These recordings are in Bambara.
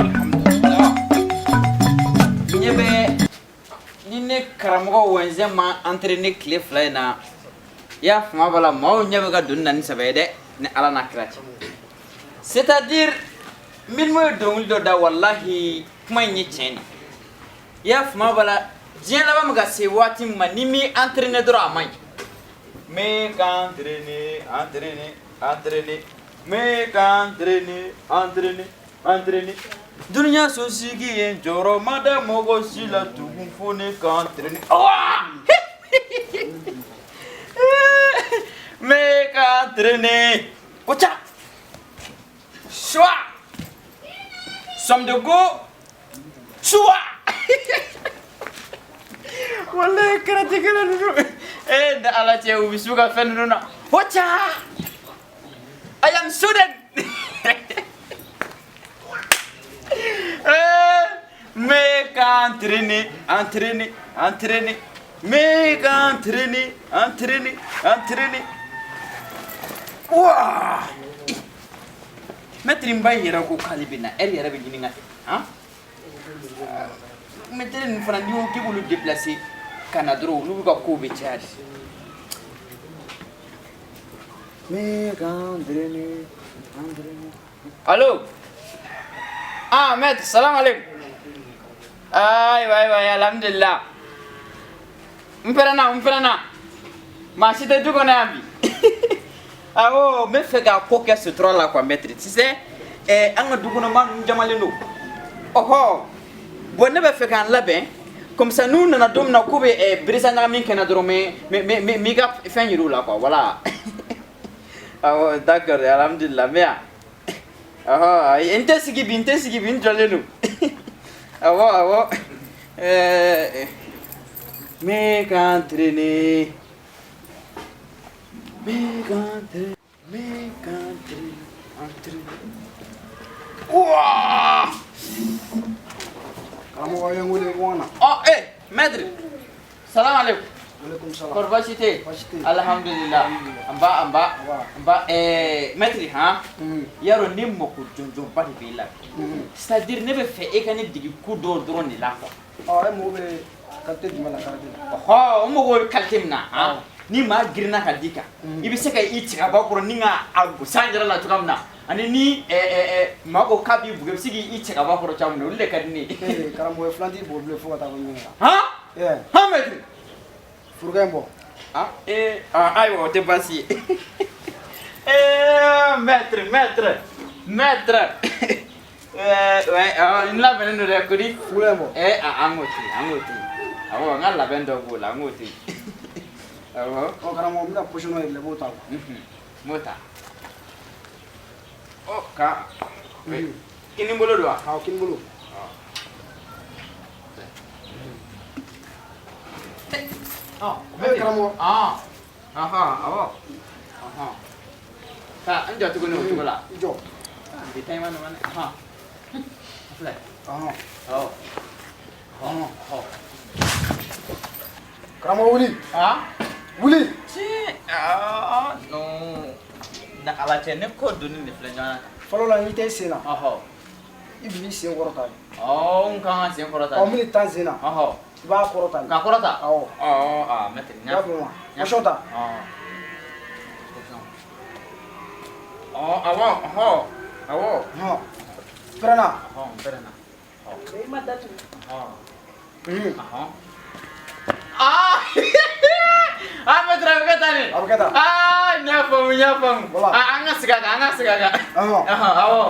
Alhamdulillah. Ɲɛ bɛ ni ne karamɔgɔ wɛnzɛn ma entraîner tile 2 in na, i y'a faamu b'a la, maaw ɲɛ bɛ ka doni na ni sɛbɛ ye dɛ, ni Ala n'a kira cɛ. C'est à dire Milimo ye dɔnkili dɔ da, walahi kuma in ye tiɲɛ de. I y'a faamu b'a la, diɲɛ laban bɛ ka se waati min ma, ni m'i entraîner dɔrɔn a man ɲi. N bɛ ka entraîner, entraîner, entraîner, n bɛ ka entraîner, entraîner, entraîner. Dunuya sosigi ye jɔyɔrɔ ma da mɔgɔ si la tugun fo ne ka entraîner. Awa! N bɛ ka entraîner. Koca! Choix! Somme de go! Choix! Wallahi karatékɛla ninnu. Eh, ni Ala cɛ, u bɛ s'u ka fɛn ninnu na. Hoca! I am student! Eh, n bɛ ka entraîner, entraîner, entraîner. N bɛ ka entraîner, entraîner, entraîner. Waa! Maître n ba yɛrɛ ko k'ale bɛ na, heure yɛrɛ bɛ ɲini ka tɛmɛ. Han? Maître ninnu fana, n'i ko k'i b'olu déplacer ka na dɔrɔn, olu b'u ka kow bɛ caya de. N bɛ ka entraîner, entraîner. Allo? Ah, maître, salam alaikum. Ayiwa, ayiwa, alhamdulillah. N pɛrɛnna, n pɛrɛnna. Maa si tɛ du kɔnɔ yan bi. Awɔ, n bɛ fɛ ka ko kɛ sutura la quoi, maître. Tu sais, an ka du kɔnɔ maa ninnu jamalen don. Ɔhɔ. Bon, ne bɛ fɛ k'an labɛn. Comme ça, n'u nana don min na k'u bɛ beresa ɲagami kɛ n na dɔrɔn, n b'i ka fɛn yir'u la quoi, voilà. Awɔ, d'accord, alhamdulillah, n bɛ yan. Ɔhɔ, n tɛ sigi bi, n tɛ sigi bi, n jɔlen don. Awɔ, awɔ. N bɛ ka entraîner. N bɛ ka entraîner, n bɛ ka entraîner, entraîner. Ouah! Karamɔgɔ ye n wele ko n ka na. Oh, eh, maître. Salam alaikum. Aleykum salam. Kɔri baasi tɛ yen? Baasi tɛ yen. Alhamdulillah. N ba, n ba. N ba, maître, han? Yarɔ ne mako jɔnjɔnba de b'e la. C'est à dire ne bɛ fɛ e ka ne dege ko dɔw dɔrɔn de la quoi. Ɔ, e mago bɛ qualité jumɛn la karaté la? Ɔhɔ, n mago bɛ qualité min na, han? Ni maa girinna ka d'i kan, i bɛ se ka i cɛ ka bɔ a kɔrɔ ni ka a gosi an yɛrɛ la cogoya min na, ani ni maa ko k'a b'i bugɔ, i bɛ se k'i cɛ ka bɔ a kɔrɔ cogoya min na, olu de ka di ne ye. Ee, karamɔgɔ ye filan t'i bugɔ bilen fo ka taa fɔ ɲɛgɛn na. Han? Ee. Han, maître? Furukɛ in bɔ. Ah, eh, ah, ayiwa, o tɛ baasi ye. Eh, maître, maître, maître. Ouais, ah, n labɛnnen don dɛ, Kodi. Furukɛ in bɔ. Eh, ah, an k'o to yen, an k'o to yen. Awɔ, n ka labɛn dɔ b'o la, an k'o to yen. Awɔ. Ɔ, karamɔgɔ, n bɛna position dɔ yir'i la, i b'o ta quoi. N b'o ta. Ɔ, ka. Kini bolo don wa? Awɔ, kini bolo. Ɔ, Eh, karamɔgɔ. Ah, ɔhɔn, awɔ. Ɔhɔn. Ka n jɔ tuguni o cogo la. I jɔ. Bi ta in ma nɔgɔn dɛ. Ɔhɔn. A filɛ. Ɔhɔn. Awɔ. Ɔhɔn. Ɔhɔn. Karamɔgɔ, wuli. Ah? Wuli. Tiɲɛ. Ah, non. Na Ala cɛ, ne kɔ donni de filɛ ɲɔgɔn na. Fɔlɔ la, n'i tɛ i sen na. Ɔhɔ. I b'i sen kɔrɔta. Ɔ, n kan ka sen kɔrɔta. Ɔ, min tan sen na. Ɔhɔ. I b'a kɔrɔta. K'a kɔrɔta? Awɔ. Ɔ, aa, maître, n I y'a faamu wa? Position ta. Ɔ. Ɔ, awɔ, ɔhɔ. Awɔ. Ɔhɔn. Pɛrɛnna. Ɔhɔn, n pɛrɛnna. Ɔ. I ma datugu. Ɔhɔn. Ɔhɔn. Ah! Ah, maître, a bɛ kɛ tan de. A bɛ kɛ tan. Ah, n y'a faamu, n y'a faamu. Voilà. Ah, an ka segin a kan, an ka segin a kan. Ɔhɔn. Ɔhɔn, awɔ.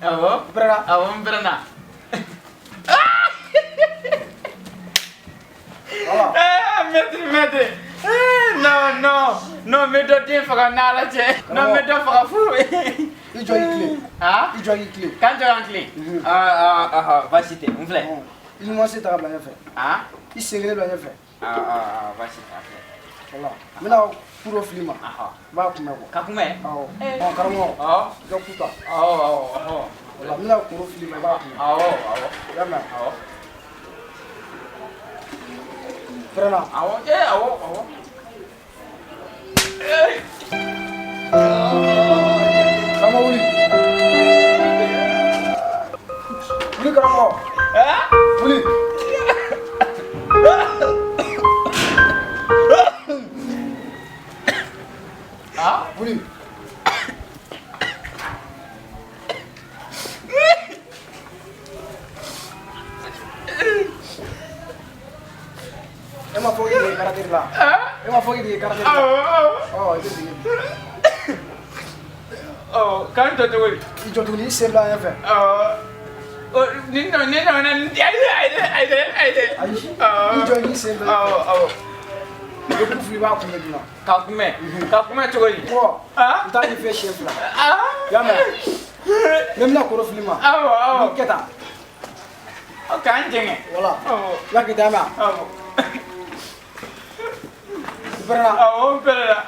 Awɔ. Pɛrɛnna. Awɔ, n pɛrɛnna. Voilà. Eh, maître, maître. Eh, non, non. Non, n bɛ dɔ den faga n'Ala cɛ. Non, n bɛ dɔ faga fu. I jɔ k'i tilen. Ah? I jɔ k'i tilen. K'an jɔ k'an tilen. Ah, ah, ah, baasi tɛ, n filɛ. I ɲuman sen ta ka bila ɲɛfɛ. Ah? I sen kelen bila ɲɛfɛ. Ah, ah, ah, baasi tɛ, a filɛ. Voilà. N bɛna ku dɔ fili i ma. Ahɔ. I b'a kunbɛ quoi. Ka kunbɛ? Awɔ. Ɔ, karamɔgɔ. Awɔ. I ka ku ta. Awɔ, awɔ, awɔ. Voilà, n bɛna kuru fili i ma, i b'a kunbɛ. Awɔ, awɔ. I y'a mɛn? Awɔ. Pɛrɛnna. Awɔ, eh, awɔ, awɔ. Eh! Karamɔgɔ, wuli. la. E m'a fɔ k'i dege karaté la. Awɔ, awɔ. Ɔ, i bɛ dege. Ɔ, k'an jɔ cogo di? I jɔ tuguni, i sen bila ɲɛfɛ. Awɔ. Ɔ, nin ɲɔgɔn, nin ɲɔgɔnna, ayi ayi ayi ayi. Ayi. Awɔ. I jɔ i sen bila. Awɔ, awɔ. I bɛ kuru fili, i b'a kunbɛ joona. K'a kunbɛn. K'a kunbɛn cogo di? Kɔ. Ah. N t'a ɲɛf'i ye siɲɛ 2. Ah. I y'a mɛn? Ne bɛna koro fili ma. Awɔ, awɔ. I kɛ tan. Ɔ, k'an jɛngɛ. Voilà. Awɔ. I b'a kɛ tan, i y'a mɛn? Awɔ. I pɛrɛnna. Awɔ, n pɛrɛnna.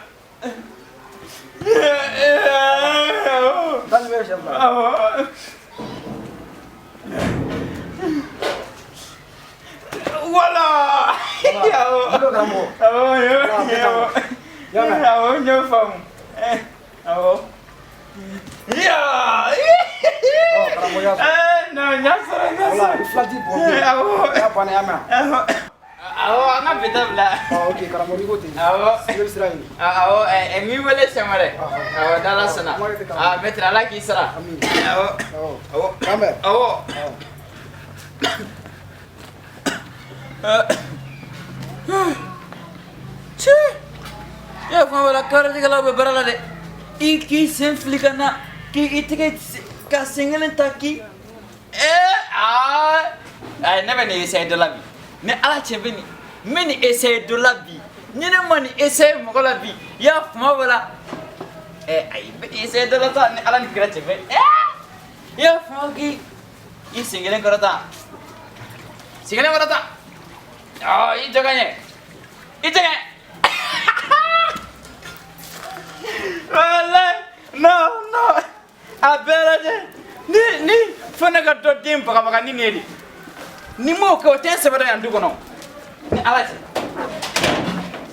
Awɔ. N t'a ɲɛf'i ye siɲɛ 2. Awɔ. Voilà. Awɔ. I bɛ karamɔgɔ. Awɔ, Voilà, a bɛ tan. awɔ. I y'a mɛn? Awɔ, n y'o faamu. Awɔ. Ya. Ɔ, karamɔgɔ y'a sɔrɔ. Non, n y'a sɔrɔ, n y'a Voilà, sɔrɔ. i fila ti bɔ bilen. Awɔ. I y'a bannen, i y'a mɛn? Awɔ. Awɔ, an ka bi ta bila. Ɔ, ok, karamɔgɔ, n'i ko ten. Awɔ. Ne bɛ sira ɲini. Awɔ, n b'i wele siɲɛ wɛrɛ. Awɔ, n'Ala sɔnna. Kuma tɛ karamɔgɔ. Ah, maître, Ala k'i sara. Ami. Awɔ. Awɔ. Awɔ. K'an bɛn. Awɔ. Awɔ. Cɛ, e y'a fɔ la karatigɛlaw bɛ baara la dɛ. I k'i sen fili ka na, k'i tɛgɛ ka sen kelen ta k'i aa ayi, ne bɛ nin essayer dɔ la bi. Ni Ala cɛ bɛ nin, n bɛ nin essayer dɔ la bi. Ni ne ma nin essayer mɔgɔ la bi, i y'a kuma bɔ la. Ayi, n bɛ nin essayer dɔ la sa, ni Ala ni kira cɛ fɛ. I y'a fɔ k'i i sen kelen kɔrɔta. Sen kelen kɔrɔta. Ɔ, i jɔ ka ɲɛ. I jɔ ka ɲɛ. Walayi, non, non. A bɛɛ lajɛ. Ni fo ne ka dɔ den bagabaga ni nin ye de. Ni m'o kɛ, o tɛ n sɛbɛ dɔn yan du kɔnɔ. Ni Ala cɛ.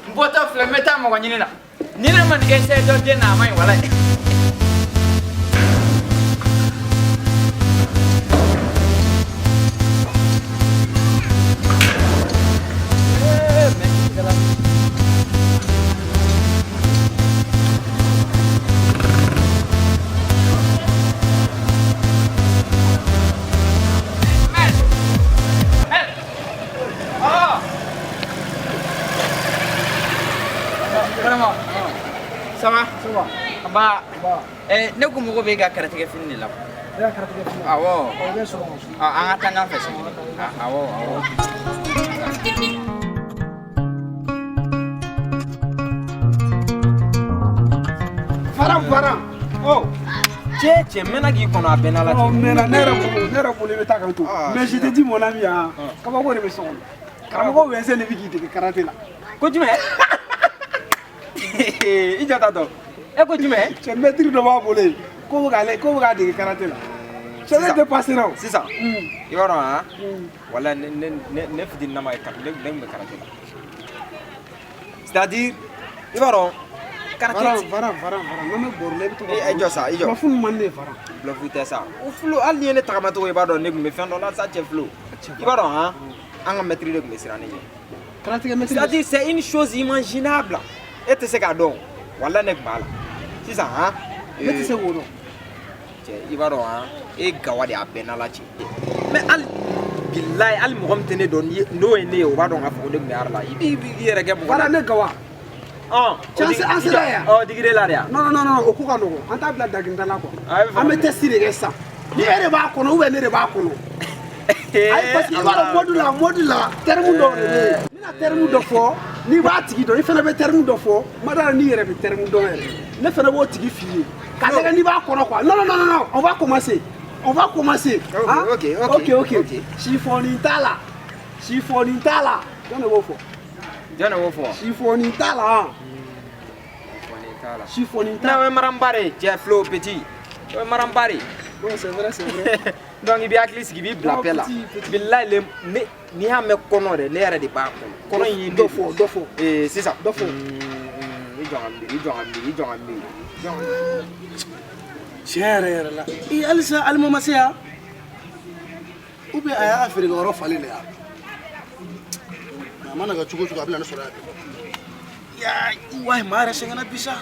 N bɔtɔ filɛ, n bɛ taa mɔgɔ ɲini na. Ni ne ma nin essayer dɔ den na, a ma ɲi walayi. Maître! Maître! Oh! Vraiment. Ça va? Ça va. Ba, Ba. Ne ko mɔgɔ bɛ e ka karatigɛ fini de la. Ne ka karatigɛ fini. Awɔ. Ɔ, i bɛ sɔrɔ. An ka taa ɲɔgɔn fɛ sini. Awɔ, awɔ. Faran, faran. Oh, cɛ mɛnna k'i kɔnɔ a bɛɛ n'Ala Ɔ, cɛ. mɛnna, ne yɛrɛ bolo i bɛ taa kan to. Mais je te dis mon ami, hein, kabako de bɛ so kɔnɔ. Karamɔgɔ Wɛnsɛn de bɛ k'i dege karaté la. Ko jumɛn? I jɔ ta dɔn. E ko jumɛn? Cɛ, maître dɔ b'a bolo yen, ko bɛ k'a dege karaté la. Cɛ, ne dépassé ra o. Sisan, i b'a dɔn han? Walayi, ne fitininama ye ne tun bɛ karaté la. C'est-à-dire, i b'a dɔn karaté. Varan, varan, varan, varan. N'an bɛ baro la, i bɛ to ka. I jɔ sa, i jɔ. Bluff ninnu man di ne ye, varan. Bluff tɛ sa. O filo, hali n'i ye ne tagamacogo ye, i b'a dɔn ne tun bɛ fɛn dɔ la sa, cɛ filo. I b'a dɔn han? An ka maître de tun bɛ siran ne ɲɛ. Karatigɛ maître. C'est-à-dire, c'est une chose imaginable. E tɛ se k'a dɔn. Walayi, ne tun b'a la. Sisan han? Ne tɛ se k'o dɔn. Cɛ, i b'a dɔn han? E gawa de a bɛɛ n'Ala cɛ. Mais hali bilayi, hali mɔgɔ min tɛ ne dɔn, n'o ye ne ye, o b'a dɔn k'a fɔ ko ne tun bɛ art la. I b'i yɛrɛ kɛ mɔgɔ la. Varan, ne gawa. Ɔn. Cɛ, an sera yan. Ɔ, digide la de yan. Non, non, non, o ko ka nɔgɔn. An t'a bila dagindala la quoi. Ah, i bɛ fɛ An bɛ test de kɛ sisan. Ni e de b'a kɔnɔ ou bien ne de b'a kɔnɔ. Ayi, parce que i b'a dɔn mode la, terme dɔw de bɛ yen. N bɛna terme dɔ fɔ, n'i b'a tigi dɔn, i fana bɛ terme dɔ fɔ. N ma d'a la n'i yɛrɛ bɛ terme dɔn yɛrɛ. Ne fana b'o tigi f'i ye. K'a lajɛ n'i b'a kɔnɔ quoi. Non, non, non, non, on va commencer. On va commencer. Ok, Hein? ok, ok, Ok, ok. ok. Sifɔnin t'a la. Sifɔnin t'a la. Jɔn de b'o fɔ? Jɔn de b'o fɔ? Sifɔnin t'a la. Sifɔnin t'a la. Sifɔnin t'a Non, la. o ye maranba de ye, cɛ filo petit. O ye maranba de ye. Non, c'est vrai, c'est vrai. Donc i b'i hakili sigi, i b'i bila Non, paix la. petit, petit. Bilayi, le ne n'i y'a mɛn kɔnɔ dɛ, ne yɛrɛ de b'a kɔnɔ. Kɔnɔ in ye ne Dɔ fɔ, dɔ fɔ. Sisan. Dɔ fɔ. I jɔ ka miiri, i jɔ ka miiri, i jɔ ka miiri. I jɔ ka miiri. Tiɲɛ yɛrɛ yɛrɛ la, i halisa alima ma se yan ou bien a y'a feerekɛyɔrɔ falen de yan? A mana kɛ cogo o cogo, a bɛ na ne sɔrɔ yan bi. Yaa, wayi, maa yɛrɛ sɛgɛnna bi sa,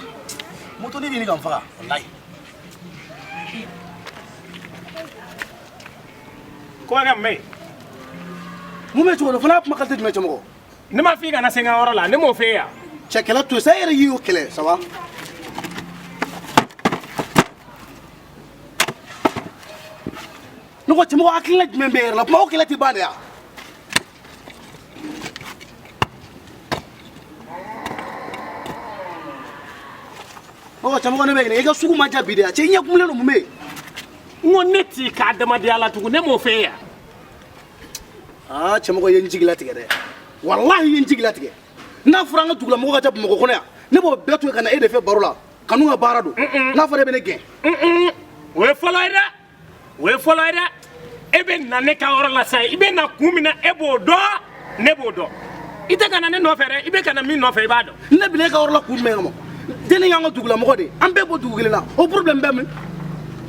moto ne bɛ ɲini ka n faga walayi. Kɔmakɛ mun bɛ yen? Mun bɛ cogo di? O fana y'a kuma qualité jumɛn, cɛmɔgɔ? Ne ma f'i kana se n ka yɔrɔ la, ne m'o f'e ye yan. Cɛ kɛlɛ to yen sa, e yɛrɛ y'i y'o kɛlɛ, ça va? Ne ko cɛmɔgɔ, hakilina jumɛn bɛ e yɛrɛ la? Kuma o kɛlɛ tɛ ban de ya. Ne ko cɛmɔgɔ, ne bɛ ɲininka, i ka sugu ma diya bi de ya? Cɛ, i ɲɛ kumulen don, mun bɛ yen? N ko ne t'i ka adamadenya la tugun, ne m'o f'e ye yan. Aa cɛmɔgɔ, i ye n jigi latigɛ dɛ, walahi i ye n jigi latigɛ. N'a fɔra an ka dugulamɔgɔ ka ca Bamakɔ kɔnɔ yan, ne b'o bɛɛ to yen ka na e de fɛ baro la. Kanu ka baara don, n'a fɔra e bɛ ne gɛn. O ye fɔlɔ ye dɛ, o ye fɔlɔ ye dɛ. E bɛ na ne ka yɔrɔ la sisan, i bɛ na kun min na, e b'o dɔn, ne b'o dɔn. I tɛ ka na ne nɔfɛ dɛ, i bɛ ka na min nɔfɛ, i b'a dɔn. Ne bɛna e ka yɔrɔ la kun jumɛn kama? Denni y'an ka dugulamɔgɔ de ye, an bɛɛ bɔ dugu kelen na, o problème bɛ min?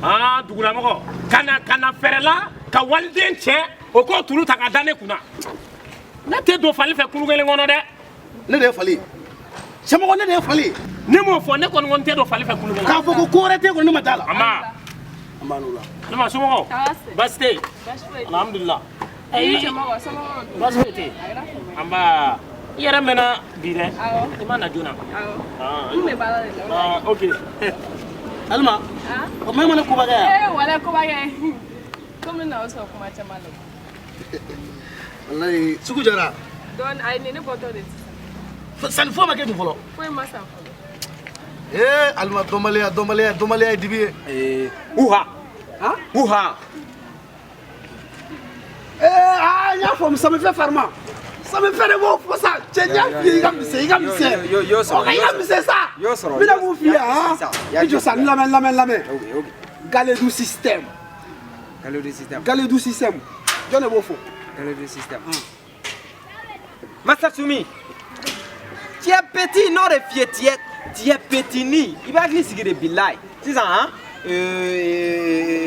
Aa dugulamɔgɔ, ka na fɛrɛ la ka waliden cɛ o k'o tulu ta ka da ne kunna. Ne tɛ don fali fɛ kulu kelen kɔnɔ dɛ. Ne de ye fali ye, cɛmɔgɔ, ne de ye fali ye. Ne m'o fɔ, ne kɔni tɛ don fali fɛ kulu kelen. K'a fɔ ko ko wɛrɛ t'e kɔnɔ, ne ma da la. Ama. An b'a n'o la. Ne ma somɔgɔw. Baasi tɛ yen. Baasi foyi tɛ. Alhamdulilah. I cɛmɔgɔ, somɔgɔw dun? Baasi foyi tɛ yen. A kɛra fama ye. Anba. I yɛrɛ mɛnna bi dɛ. Awɔ. I ma na joona. Awɔ. Ah, N tun bɛ baara de la, o de y'a ah, ok. Alima. Ah? O ma e ma ne koba kɛ yan. Ee walayi koba kɛ. Komi n n'aw sɔrɔ kuma caman la. Walayi sugu jara. Dɔɔni, ayi ni ne bɔtɔ de sisan. Sanni foyi ma kɛ dun fɔlɔ. Foyi ma san fɔlɔ. Ee Alima, dɔnbaliya, dɔnbaliya, dɔnbaliya ye dibi ye. Ee, uha uha. Ee aa, n y'a faamu, samifɛ farima, samifɛ de b'o fɔ sa. Cɛ, n y'a f'i ye, i ka misɛn, i ka misɛn. Y'o sɔrɔ. Ɔ, i ka misɛn sa. Y'o sɔrɔ. N bɛna mun f'i ye han? I jɔ sa, n lamɛn, lamɛn, lamɛn. Ok ok. Galedu système. Galedu système. Galedu système, jɔn de b'o fɔ? Galedu système. Massa Soumi, tu es petit, non de fier, tu es petit ni. I b'a hakili sigi de, bilayi. Sisan han,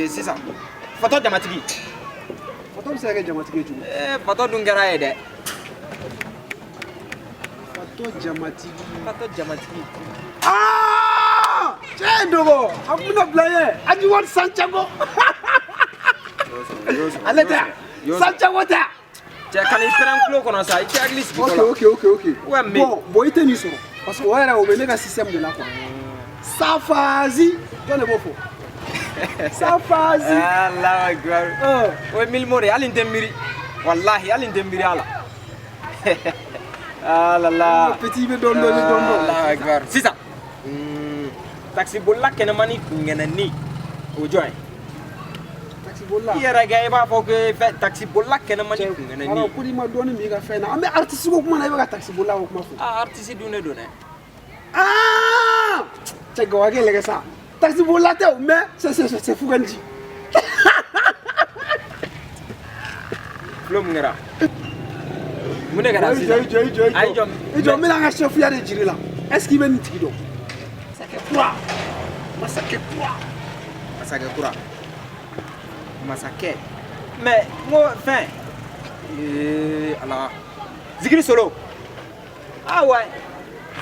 sisan fatɔ jamatigi. Fatɔ bɛ se ka kɛ jamatigi ye cogo? Ee, fatɔ dun kɛra ye dɛ. Fatɔ jamatigi. Fatɔ jamatigi. Aa cɛ ye dɔgɔ, a kun bɛna bila ye Ajiwari Santiago. Ale tɛ Santiago tɛ. Cɛ, ka n'i pɛrɛn tulo kɔnɔ sa, i tɛ hakili sigi Ok tɔ la. ok. Ouais, mais Bon, i tɛ nin sɔrɔ parce que o yɛrɛ, o bɛ ne ka système de la quoi. Safazi, jɔn de b'o fɔ? Safazi. Allahu akbar. O ye milimo de ye, hali n tɛ miiri. Walahi, hali n tɛ miiri a la. Ah là là. Petit, i bɛ dɔɔnin dɔɔnin dɔɔnin dɔɔnin. Allahu akbar. Sisan, taxi bolila kɛnɛmani ŋɛnɛni, o jɔn ye? Taxi bolila. I yɛrɛ kɛ, i b'a fɔ ko fɛn taxi bolila kɛnɛmani ŋɛnɛni. Ala ko n'i ma dɔɔnin min i ka fɛn na, an bɛ artiste ko kuma na, i bɛ ka taxi bolila ko kuma fɔ. Ah, artiste dun de don dɛ. Ah, cɛ, gawakɛ lajɛ sa, taxi bolila tɛ o, mais c'est Fuganji. Tulo mun kɛra? Mun de kɛra I jɔ sisan? i jɔ i jɔ i Ayi, jɔ jɔ. I jɔ, n bɛna an ka chef-ya de jiri la. Est ce que i bɛ nin tigi dɔn? Masakɛ kura, masakɛ kura. Masakɛ kura. Masakɛ. Mais n ko fɛn. Ee Ala. Zikiri solo. Ah ouais.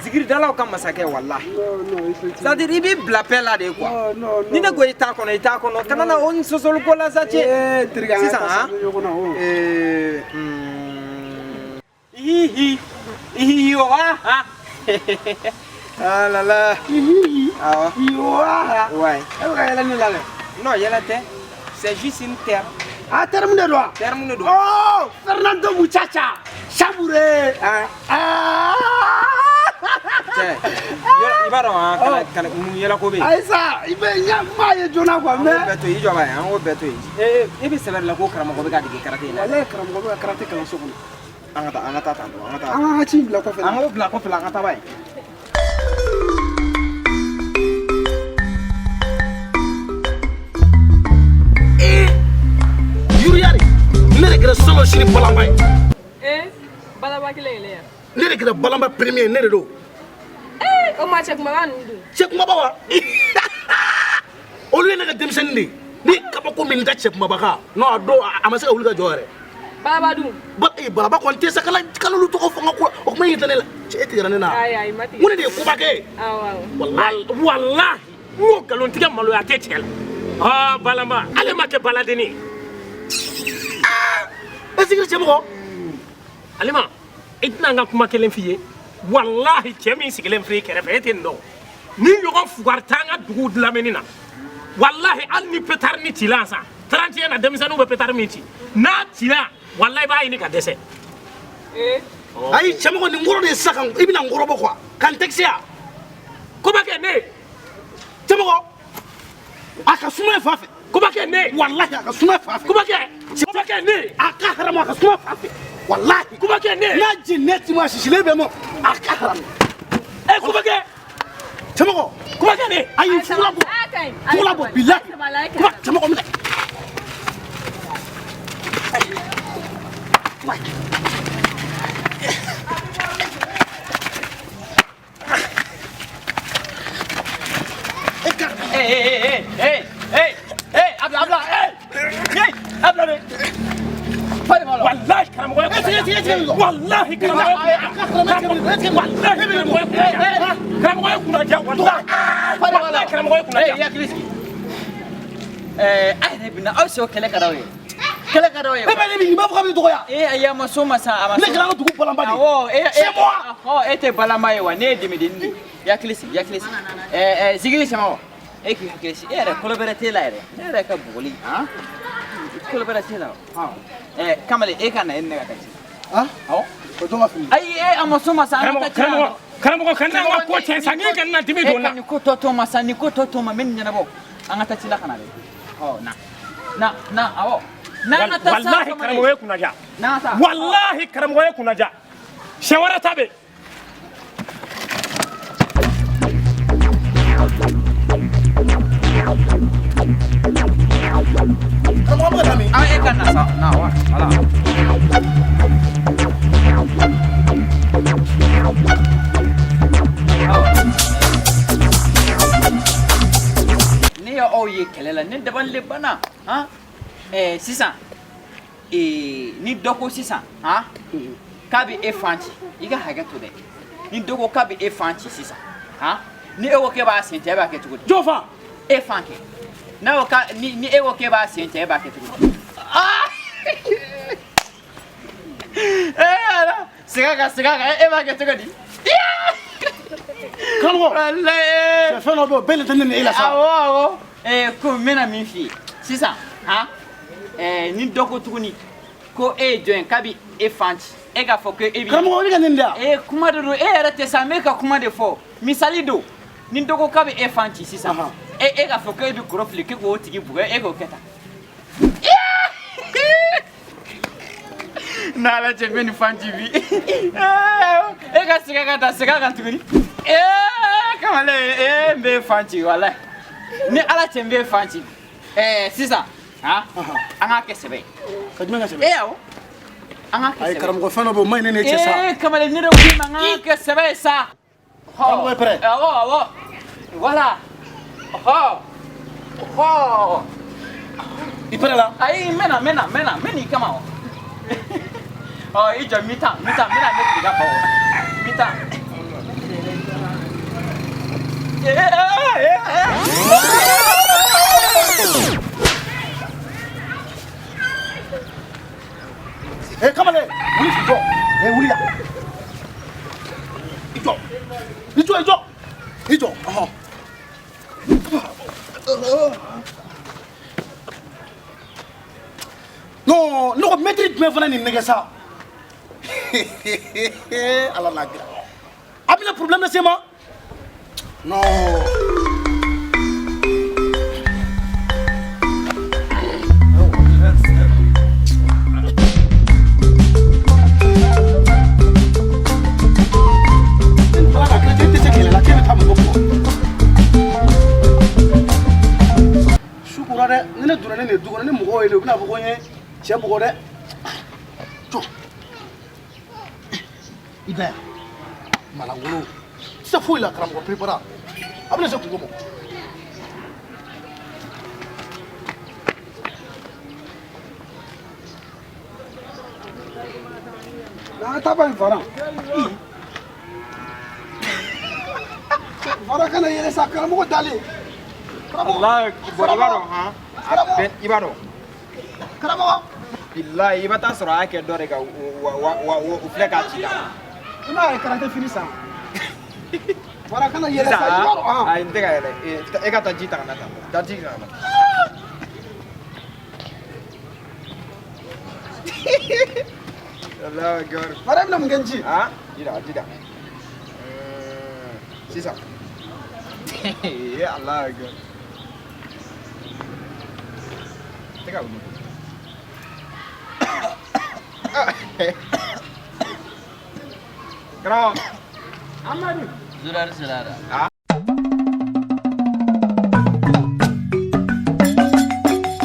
Zikiridalaw ka masakɛ, walahi. Non non, effectivement. C'est à dire i b'i bila paix la de quoi. Non non non. Ni ne ko i t'a kɔnɔ, i t'a kɔnɔ. Kana na o ni sɔsɔli ko la sa cɛ. Ee terikɛ, an ka Sisan taa han. sa ɲɔgɔn na o. Ee hihi hihi wa ha. Ah là là. Hihi. Awɔ. Wa. Ouais. E bɛ ka yɛlɛ ne la dɛ. Non, yɛlɛ tɛ. C'est juste une terme. Ah, terme de don wa? Terme de don. Oh, Fernando Muchacha Chabouré. Ah. Ah. Cɛ, i b'a dɔn han, kana kana mun yɛlɛ ko bɛ yen. Ayisa, i bɛ ɲa m'a ye joona quoi. An k'o Mais bɛɛ to yen, i jɔ ba ye, an k'o bɛɛ to yen. Ee, e bɛ sɛbɛ de la ko karamɔgɔ bɛ ka dege karate in na. Walayi, karamɔgɔ bɛ ka karate kalan so kɔnɔ. An ka taa, an ka taa tan tɔ, an ka taa. An k'an ka ci in bila kɔfɛ. An k'o bila kɔfɛ la, an ka taa ba ye. Yuriyari, ne de kɛra salo sini balamba ye. Ee balaba kelen kelen yan. Ne de kɛra balamba premier, ne de don. Ee o ma cɛ kumaba ninnu dun. Cɛ kumaba wa, olu ye ne ka denmisɛnnin de ye. Ni kabako min da cɛ kumaba kan, non, a don a ma se ka wuli ka jɔ yɛrɛ. Balaba dun. Ba ee, balaba kɔni tɛ sa, kana olu tɔgɔ fɔ n ka ko o kuma in tɛ ne la. Cɛ, e tigɛra ne na. Ayi ayi, ma tigɛ. N ko ne de ye koba kɛ ye. Awɔ awɔ. Walayi. Walahi, n ko nkalontigɛ maloya tɛ cɛ la. Aa balamba, ale ma kɛ baladenni ye. E sigiri cɛmɔgɔ. Alima. I tɛna n ka kuma kelen f'i ye. Walahi cɛ min sigilen filɛ i kɛrɛfɛ e tɛ nin dɔn. Ni ɲɔgɔn fugari t'an ka dugu lamini na. Walahi hali ni pétard ni cila san 31 na denmisɛnninw bɛ pétard min ci n'a cila walahi i b'a ɲini ka dɛsɛ. Ayi cɛmɔgɔ nin kɔrɔ de ye sisan i bɛna n kɔrɔbɔ quoi ka n tɛgɛ yan. Koba kɛ ne. Cɛmɔgɔ a ka suma e fa fɛ. Koba kɛ ne. Walahi a ka suma e fa fɛ. Koba kɛ. Koba kɛ ne. A ka haramu a ka suma fa fɛ. Walahi. Koba kɛ ne. N'a jiginɛ ti ma sisilen bɛ ma a ka haramu. E koba kɛ. Cɛmɔgɔ. Koba kɛ ne. Ayi fugula bɔ. Fugula bɔ bilahi. Koba cɛmɔgɔ minɛ. Hey, hey, hey, hey, abla, abla, hey, hey, abla de. Wallahi karamɔgɔ ye wallahi karamɔgɔ karamɔgɔ ye kunna diya wallahi karamɔgɔ ye kunna diya. I hakili sigi. A yɛrɛ bɛ na aw sɔn kɛlɛ ka d'aw ye. Kɛlɛ ka d'aw ye. E bɛ ne min i b'a fɔ k'a bɛ dɔgɔya. Ee ayi a ma s'o ma sa a ma. Ne kɛra an ka dugu balanba de ye. Awɔ e C'est moi. Ɔ e tɛ balanba ye wa ne ye dɛmɛdennin de ye. I hakili sigi i hakili sigi. Ɛɛ Zigiri Samawa e k'i hakili sigi e yɛrɛ kolo bɛrɛ t'e la yɛrɛ ne yɛrɛ ka bugɔli han kolo bɛrɛ t'e la o. Kamalen e ka na e ni ne ka taa ci. Awɔ. O jɔn ka fili. Ayi e a ma s'o ma sa an ka taa ci la. Karamɔgɔ kana n ka ko tiɲɛ sa n kana dimi don n na. E ka nin ko tɔ to ma sa nin ko tɔ to ma n bɛ nin ɲɛnabɔ an ka taa ci la ka na dɛ. Ɔ na na na awɔ. N'an ka taa sa Walahi karamɔgɔ ye kunna diya. N'an ka taa. Walahi karamɔgɔ ye kunna diya. Siɲɛ wɛrɛ ta bɛ yen. Karamɔgɔ bɛ ka taa min? Ah e ka na sa na wa voilà. Ne y'aw ye kɛlɛ la ne dabali de banna han sisan ni dɔ ko sisan han k'a bɛ e fan ci i ka hakɛ to dɛ ni dɔ ko k'a bɛ e fan ci sisan han ni e ko k'e b'a sen cɛ e b'a kɛ cogo di. Jɔn fan? E fan kɛ n'a ko k'a ni e ko k'e b'a sen cɛ e b'a kɛ cogo di. Aa ala segin a kan segin a kan e b'a kɛ cogo di. Karamɔgɔ. Walayi. Fɛn dɔ bɛ yen o bɛɛ de tɛ ne ni e la sa. Awɔ awɔ ko n bɛna min f'i ye sisan han ni dɔ ko tuguni ko e ye jɔn ye k'a bɛ e fan ci e k'a fɔ ko e bɛ. Karamɔgɔ i bɛ ka nin de yan. Kuma de don e yɛrɛ tɛ sa n bɛ ka kuma de fɔ misali don ni dɔ ko k'a bɛ e fan ci sisan e k'a fɔ ko e bɛ kɔrɔ fili k'e k'o tigi bugɔ e k'o kɛ tan. N'Ala cɛ n bɛ nin fan ci bi e ka segin a kan tan segin a kan tuguni kamalen n bɛ fan ci walayi ni Ala cɛ n bɛ fan ci sisan han an k'a kɛ sɛbɛ ye. Ka jumɛn kɛ sɛbɛ ye? Awɔ an k'a kɛ sɛbɛ ye. Ayi karamɔgɔ fɛn dɔ bɛ yen o man ɲi ne ni e cɛ sa. Kamalen ne de ko i ma n k'a kɛ sɛbɛ ye sa. Karamɔgɔ ye prêt? Awɔ awɔ voilà ɔhɔ ɔhɔ. I prêt la? Ayi n bɛ na n bɛ na n bɛ na n bɛ n'i kama o. Ɔ i jɔ mi tan mi tan n bɛna ne tigi ka fɔ mi tan. Kamalen wuli k'i jɔ wuli yan i jɔ i jɔ i jɔ i jɔ ɔhɔn. Non ne ko mɛtiri jumɛn fana nin nɛgɛ sa Ala n'a kira a bɛna problème lase n ma non. Su kora dɛ ni ne donna ne nin du kɔnɔ ni mɔgɔw ye ne u bɛna fɔ ko n ye cɛ bugɔ dɛ jɔ i da yan malangolo tɛ se foyi la karamɔgɔ perepara a bɛna se kungo ma. N'an ka taa ba in fara. Fara kana yɛlɛ sa karamɔgɔ dalen. Walahi bon i b'a dɔn han. I b'a dɔn. Karamɔgɔ. Bilahi i bɛ taa sɔrɔ a y'a kɛ dɔ de kan wa wa wa o filɛ k'a ci la. I m'a ye karate fini san. Wara kana yɛlɛ sa, i b'a dɔn ah. Ayi n tɛ ka yɛlɛ e ka taa ji ta ka na tan taa ji ta ka na. Allahu akbar. Wara i bɛna mun kɛ n ci? Ah, ji da ji da. Sisan. Allahu akbar. Tɛ ka wuli. Karamɔgɔ. Amadu. Zurari sirara. Ah.